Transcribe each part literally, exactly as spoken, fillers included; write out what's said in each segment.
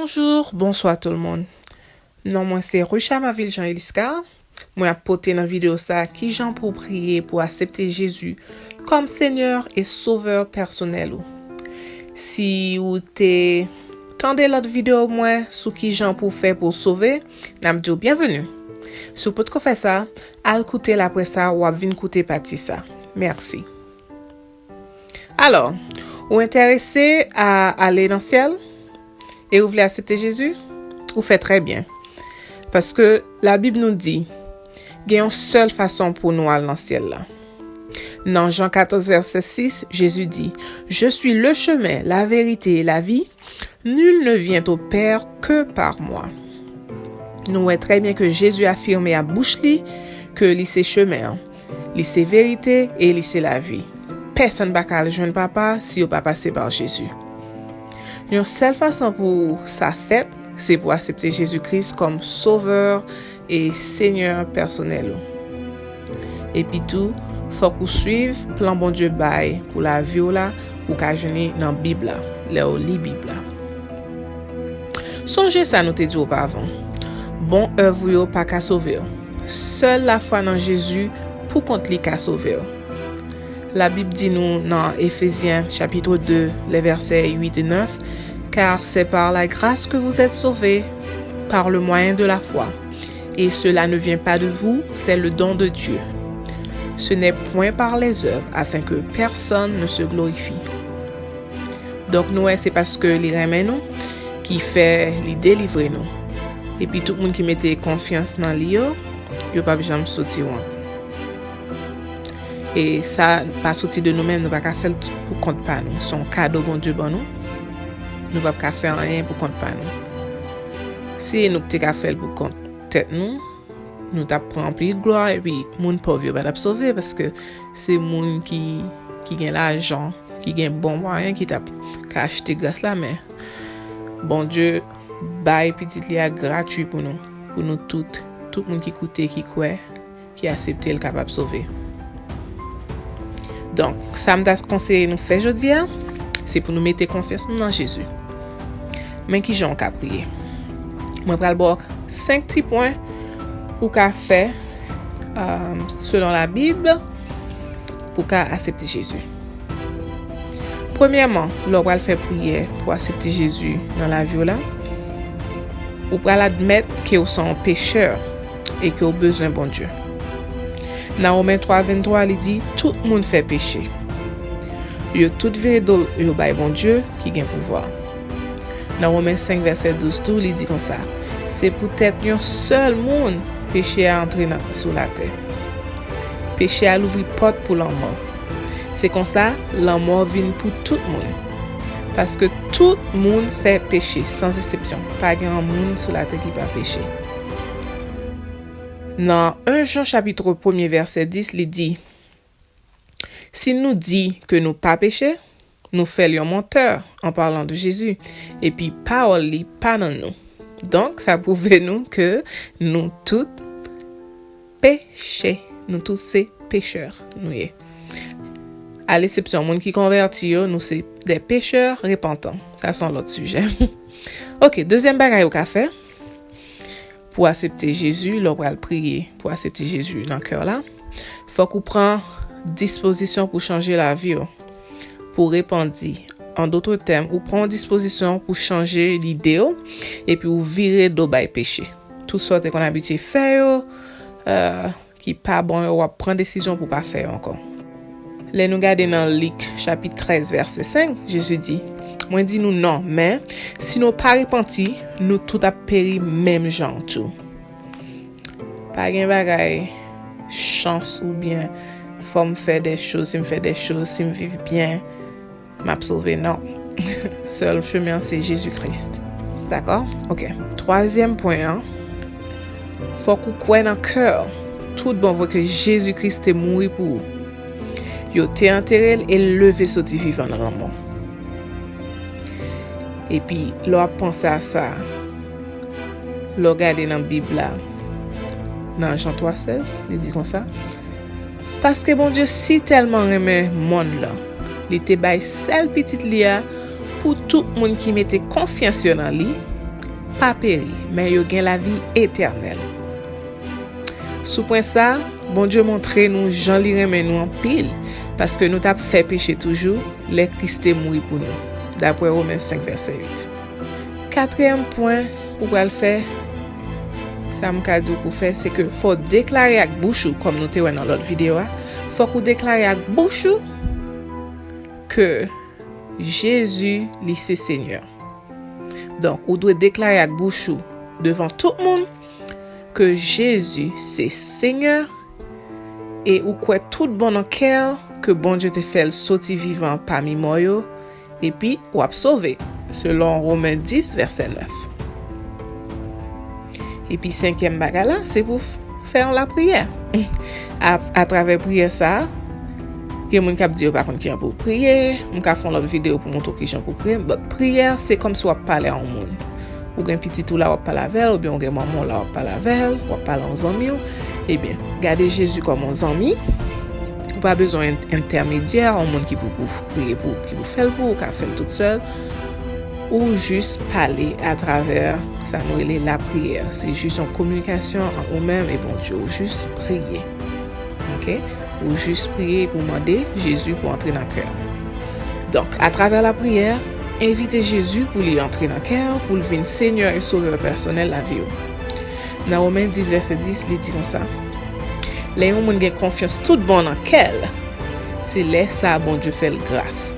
Bonjou, bonswa tout moun. Non mwen se Ruchama Viljean Eliscar. Mwen ap pote nan videyo sa kijan pou w priye pou aksepte Jezi kòm Senyè e Sovè pèsonèl ou. Si ou te tande lòt videyo mwen sou kijan pou w fè pou w sove, n ap di w byenveni. Si w potko fè sa, al koute l apre sa, w ap vin koute pati sa. Mèsi. Alò, ou enterese a ale nan syèl? E ou vle aksepte Jezi? Ou fè trè byen. Paske Labib nou di, gen yon sèl fason pou nou al nan syèl la. Nan Jan katòz vèsè sis, Jezi di, Je suis le chemin, la vérité et la vie. Nul ne vient au Père que par moi. Nou wè trè byen ke Jezi afime ak bouch li ke li se chemen an, li se verite e li se lavi. Pèsonn pa ka al jwenn Papa si yo pa pase pa Jezi. Yon sèl fason pou sa fèt, se pou aksepte Jezi Kris kòm Sovè e Senyè pèsonèl ou. Epi tou, fòk ou swiv plan Bondye bay pou lavi w la, ou ka jwenn li nan Bib la, lè w li Bib la. Sonje sa nou te di opavan. Bon èv ou yo pa ka sove w. Sèl lafwa nan Jezi poukont li ka sove w. Labib di nou nan Efezyen chapit de, lè vèsè uit e nèf, Car c'est par la grâce que vous êtes sauvés, par le moyen de la foi. Et cela ne vient pas de vous, c'est le don de Dieu. Ce n'est point par les œuvres, afin que personne ne se glorifie. Donk nou wè se paske li renmen nou ki fè li delivre nou. Epi tout moun ki mete konfyans nan li yo, yo p ap janm soti wont. E sa pa soti de nou menm, nou pa ka fè l pou kont pa nou. Se yon kado Bondye ban nou. Nou p ap ka fè anyen pou kont pa nou. Si nou te ka fè l pou kont tèt nou, nou t ap pran anpil glwa, epi moun pòv yo pa t ap sove, paske se moun ki, ki gen lajan, ki gen bon mwayen ki t ap ka achte gras la, men Bondye bay pitit li a gratui pou nou, pou nou tout, tout moun ki koute, ki kwè, ki aksepte l kapab sove. Donk, sa m ta konseye nou fè jodi a, se pou nou mete konfyans nou nan Jezi. Men kijan w ka priye? Mwen pral ba w senk ti pwen ou ka fè, euh, selon Labib, pou w ka aksepte Jezi. Premyèman, lè w pral fè priyè pou aksepte Jezi nan lavi w la, ou pral admèt ke w se yon pechè e ke w bezwen Bondye. Nan Women twa venntwa, li di, tout moun fè peche. Yo tout vire do yo bay Bondye ki gen pouvwa. Nan Women senk vèsè douz tou, li di konsa, se poutèt yon sèl moun peche a antre nan, sou latè. Peche a louvri pòt pou lanmò. Se konsa, lanmò vin pou tout moun. Paske tout moun fè peche, san eksepsyon. Pa gen yon moun sou latè ki pa peche. Nan en Jan chapit premye vèsè dis, li di, si nou di ke nou pa peche, nou fè l yon mantè, an palan de Jezi, epi pawòl li pa nan nou. Donk, sa pwouve nou ke nou tout peche. Nou tout se pechè, nou ye. A lesepsyon moun ki konvèti yo, nou se de pechè repantan. Sa se yon lòt sijè. Ok, dezyèm bagay ou ka fè pou aksepte Jezi, lè w pral priye pou aksepte Jezi nan kè w la, fòk ou pran dispozisyon pou chanje lavi w, pou repanti. An dòt tèm, ou pran dispozisyon pou chanje lide w, epi ou vire do bay peche. Tout sa w te konn abitye fè yo, euh, ki pa bon yo, w ap pran desizyon pou pa fè yo ankò. Lè nou gade nan Lik chapit trèz vèsè senk, Jezi di, mwen di nou non, men si nou pa repanti, nou tout ap peri menm jan tou. Pa gen bagay chans oubyen fò m fè de choz, si m fè de choz, si m viv byen, m ap sove, non. Sèl chemen an se Jezi Kris. Dakò? Ok. Twazyèm pwen an, fòk ou kwè nan kè w tout bon vre ke Jezi Kris te mouri pou ou. Yo te antere l e l leve soti vivan nan lanmò. Epi, lè w ap panse a sa, lè w gade nan Bib la, nan Jan twa sèz, li di konsa, paske Bondye si tèlman renmen monn lan, li te bay sèl pitit li a pou tout moun ki mete konfyans yo nan li, pa peri, men yo gen lavi etènèl. Sou pwen sa a, Bondye montre nou jan li renmen nou anpil, paske nou t ap fè peche toujou, lè Kris te mouri pou nou, dapre Women senk, vèsè uit. Katriyèm pwen ou pral fè, sa m ka di w pou fè, se ke fò w deklare ak bouch ou, kòm nou te wè nan lòt videyo a, fòk ou deklare ak bouch ou ke Jezi, li se Senyè. Donk, ou dwe deklare ak bouch ou, devan tout moun, ke Jezi se Senyè, e ou kwè tout bon nan kè w ke Bondye te fè l soti vivan pami mò yo, epi w ap sove, selon Women dis, vèsè nèf. Epi senkyèm bagay la, se pou f-, fè yon lapriyè. A, atravè priyè sa a, gen moun k ap di yo pa konn kijan pou priye, m ka fè yon lòt videyo pou montre w kijan pou priye, but priyè, se kòmsi w ap pale a yon moun. Ou gen pitit ou la w ap pale avè l, oubyen ou gen manman w la w ap pale avè l, w ap pale a yon zanmi w, ebyen, gade Jezi kòm yon zanmi. Ou pa bezwen en-, entèmedyè, yon moun ki pou, pou priye pou, ki pou fè l pou ou, ou ka fè l tout sèl. Ou jis pale atravè sa nou rele lapriyè. Se jis yon kominikasyon ant ou menm e Bondye. Ou jis priye. Oke? Ou jis priye epi w mande Jezi pou antre nan kè w. Donk, atravè lapriyè, envite Jezi pou li antre nan kè w, pou l vin Senyè e Sovè pèsonèl lavi w. Nan Women dis, vèsè dis, li di konsa, lè yon moun gen konfyans tout bon nan kè l, se lè sa a Bondye fè l gras.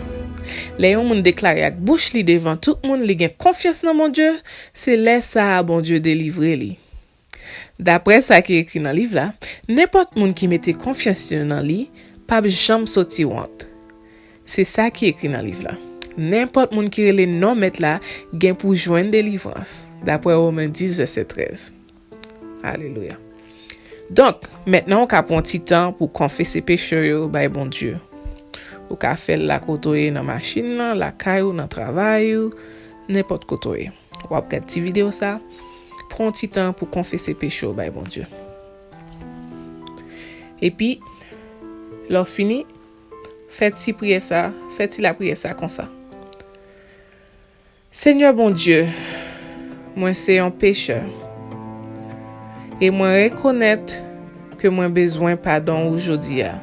Lè yon moun deklare ak bouch li devan tout moun li gen konfyans nan Bondye, se lè sa a Bondye delivre li. Dapre sa ki ekri nan liv la, nenpòt moun ki mete konfyans yo nan li p ap janm soti wont. Se sa ki ekri nan liv la. Nenpòt moun ki rele non Mèt la gen pou jwenn delivrans, dapre Women dis, vèsè trèz. Alelouya. Donk, mentnan ou ka pran ti tan pou konfese peche w yo bay Bondye. Ou ka fè l la kote w ye, nan machin nan, lakay ou, nan travay ou, nenpòt kote w ye. W ap gad ti videyo sa, pran ti tan pou konfese peche w bay Bondye. Epi, lè w fini, fè ti priyè sa, fè ti lapriyè sa konsa. Senyè Bondye, mwen se yon pechè. E mwen rekonèt ke mwen bezwen padon ou jodi a.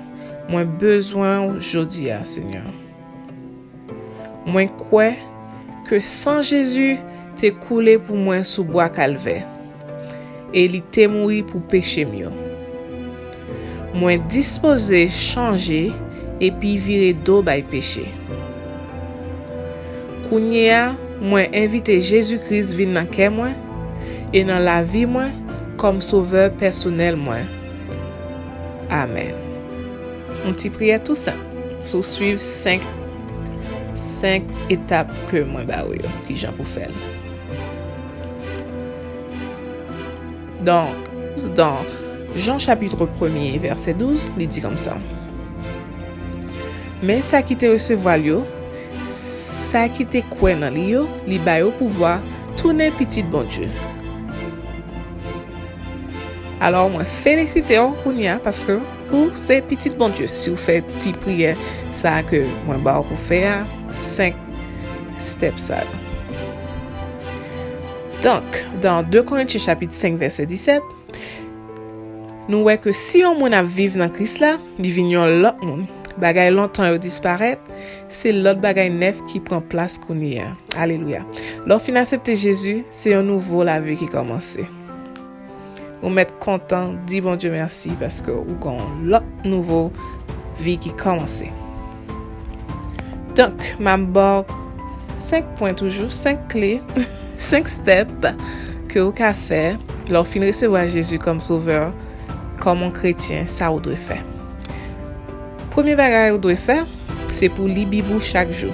Mwen bezwen ou jodi a, Senyè. Mwen kwè ke san Jezi te koule pou mwen sou bwa Kalvè, e li te mouri pou peche m yo. Mwen dispoze chanje epi vire do bay peche. Kounye a, mwen envite Jezi Kris vin nan kè mwen e nan lavi mwen kòm Sovè pèsonèl mwen. Amèn. Yon ti priyè tou senp. Si w swiv senk, senk etap ke mwen ba w yo, kijan pou fè l. Donk, dan Jan chapitr premye, vèsè douz, li di konsa, men sa ki te resevwa l yo, sa ki te kwè nan li yo, li ba yo pouvwa tounen pitit Bondye. Alò, mwen felisite w kounye a paske ou se pitit Bondye. Si w fè ti priyè sa a ke mwen ba w pou fè a, senk step sa yo. Donk, dan de Korentyen chapit senk, vèsè disèt, nou wè ke si yon moun ap viv nan Kris la, li vin yon lòt moun. Bagay lontan yo disparèt, se lòt bagay nèf ki pran plas kounye a. Alelouya. Lè w fin aksepte Jezi, se yon nouvo lavi ki kòmanse. Ou mèt kontan, di Bondye mèsi paske ou gen yon lòt nouvo vi ki kòmanse. Donk, m ap ba w senk pwen toujou, senk kle, senk step ke ou ka fè lè w fin resevwa Jezi kòm Sovè, kòm yon kretyen, sa ou dwe fè. Premye bagay ou dwe fè, se pou w li Bib ou chak jou.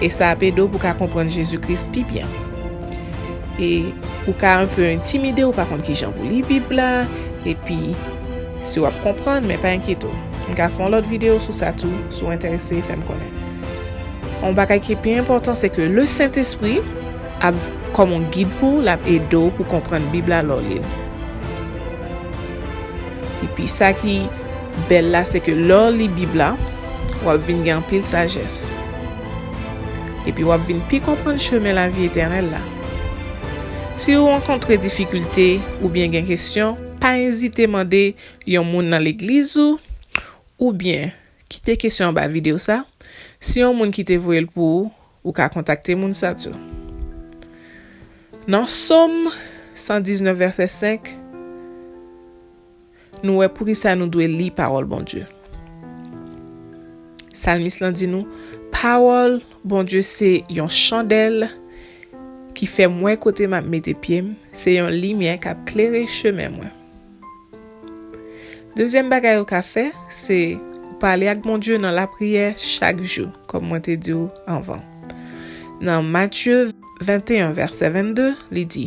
E sa ap ede w pou w ka konprann Jezi Kris pi byen. E ou ka enpe entimide, ou pa konn kijan pou li Bib la, epi si w ap konprann, men pa enkyete w. M ka fè yon lòt videyo sou sa tou, si w enterese, fè m konnen. Yon bagay ki pi enpòtan, se ke Lesentespri ap kòm yon gid pou w, l ap ede w pou w konprann Bib la lè w li l. Epi sa ki bèl la, se ke lè w li Bib la, w ap vin gen anpil sajès. Epi w ap vin pi konprann chemen lavi etènèl la. Si w rankontre difikilte oubyen gen kesyon, pa ezite mande yon moun nan legliz ou, oubyen kite kesyon anba videyo sa. Si yon moun kite voye l pou ou, ou ka kontakte moun sa tou. Nan Sòm san diznèf, vèsè senk, nou wè poukisa nou dwe li pawòl Bondye. Salmis lan di nou, pawòl Bondye se yon chandèl ki fè m wè kote m ap mete pye m, se yon limyè k ap klere chemen mwen. Dezyèm bagay ou ka fè, se ou pale ak Bondye nan lapriyè chak jou, kòm mwen te di w anvan. Nan Matye venteyen, vèsè vennde, li di,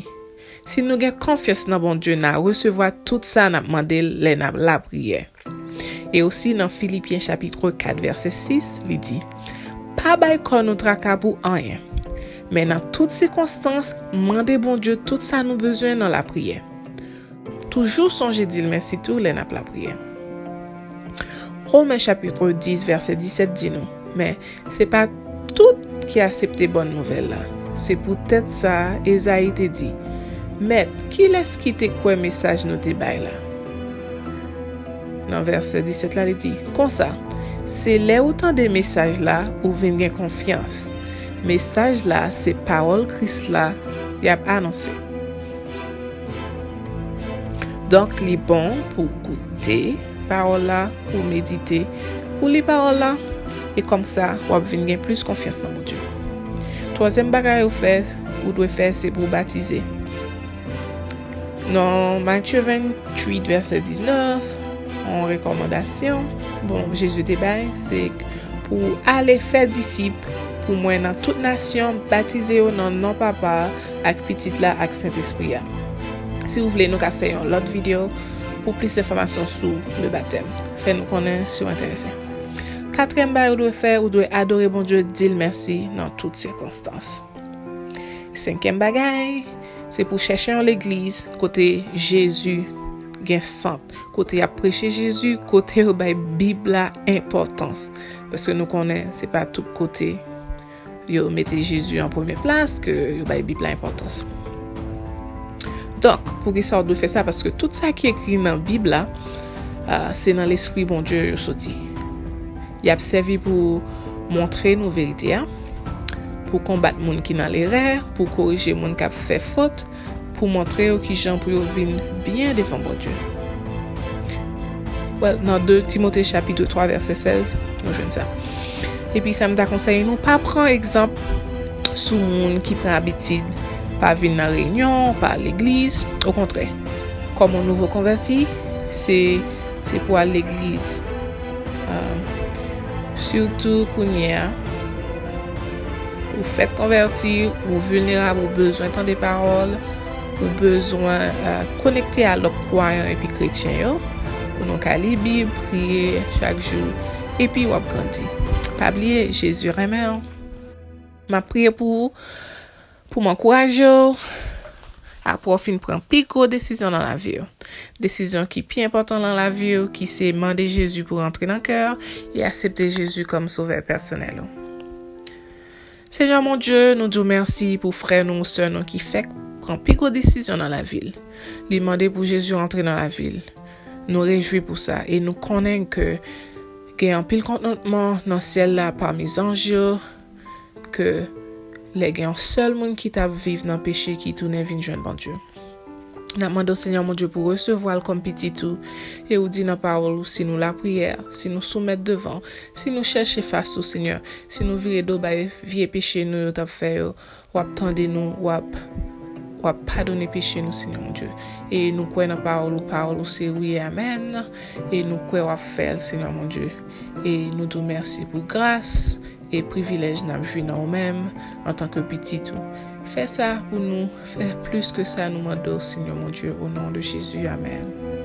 si nou gen konfyans nan Bondye, n a resevwa tout sa n ap mande l lè n ap lapriyè. E osi nan Filipyen chapit kat, vèsè sis, li di, pa bay kò nou traka pou anyen, men nan tout sikonstans, mande Bondye tout sa nou bezwen nan lapriyè. Toujou sonje di l mèsi tou lè n ap lapriyè. Women chapit dis, vèsè disèt di nou, men se pa tout ki aksepte bòn nouvèl la. Se poutèt sa, Ezayi te di, Mèt, kilès ki te kwè mesaj nou te bay la? Nan vèsè disèt la, li di, konsa, se lè ou tande mesaj la, ou vin gen konfyans. Mesaj la, se pawòl Kris la, y ap anonse. Donk, li bon pou w koute pawòl la, pou w medite, pou w li pawòl la, e kòmsa, w ap vin gen plis konfyans nan Bondye. Twazyèm bagay ou fè, ou dwe fè, se pou w batize. Nan Matye venntuit, vèsè diznèf, yon rekòmandasyon, bon, Jezi te bay, se pou ale fè disip pou mwen nan tout nasyon, batize yo nan non Papa a, ak Pitit la, ak Sentespri a. Si w vle, nou ka fè yon lòt videyo pou plis enfòmasyon sou le batèm. Fè nou konnen si w enterese. Katriyèm bagay ou dwe fè, ou dwe adore Bondye, di l mèsi nan tout sikonstans. Senkyèm bagay, se pou chèche yon legliz kote Jezi gen sant, kote y ap preche Jezi, kote yo bay Bib la enpòtans. Paske nou konnen se pa tout kote yo mete Jezi an premye plas ke yo bay Bib la enpòtans. Donk, poukisa w dwe fè sa? Paske tout sa ki ekri nan Bib la, ah, se nan Lespri Bondye yo soti. Y ap sèvi pou montre nou verite a, pou konbat moun ki nan lerè, pou korije moun k ap fè fot, pou montre yo kijan pou yo vin byen devan Bondye. Well, nan de Timote chapit twa vèsè sèz, nou jwenn sa. Epi sa m ta konseye nou, pa pran egzanp sou moun ki pran abitid pa vin nan reyinyon, pa al legliz. Okontrè, kòm yon nouvo konvèti, se, se pou al legliz. Ah, sitou kounye a, ou fèk konvèti, ou vilnerab, ou bezwen tande pawòl, ou bezwen, ah, konekte a lòt kwayan epi kretyen yo, pou nou ka li Bib, priye chak jou, epi w ap grandi. Pa bliye, Jezi renmen w. M ap priye pou ou, pou m ankouraje w, apre w fin pran pi gwo desizyon nan lavi w. Desizyon ki pi enpòtan nan lavi w, ki se mande Jezi pou rantre nan kè w e aksepte Jezi kòm Sovè pèsonèl ou. Senyè Bondye, nou di w mèsi pou frè nou, sè nou ki fèk pran pi gwo desizyon nan lavi l. Li mande pou Jezi rantre nan lavi l. Nou rejwi pou sa e nou konnen ke gen anpil kontantman nan syèl la pami zanj yo, ke lè gen yon sèl moun ki t ap viv nan peche ki tounen vin jwenn Bondye. N ap mande w, Senyè Bondye, pou w resevwa l kòm pitit ou, e ou di nan pawòl ou, si nou lapriyè, si nou soumèt devan w, si nou chèche fas ou, Senyè, si nou vire do bay vye peche nou yo t ap fè yo, w ap tande nou, w ap, w ap padone peche nou, Senyè Bondye. E nou kwè nan pawòl ou, pawòl ou se wi e amèn, e nou kwè w ap fè l, Senyè Bondye. E nou di w mèsi pou gras e privilèj n ap jwi nan ou menm antanke pitit ou. Fè sa pou nou, fè plis ke sa nou mande w, Senyè Bondye, o non de Jezi, amèn.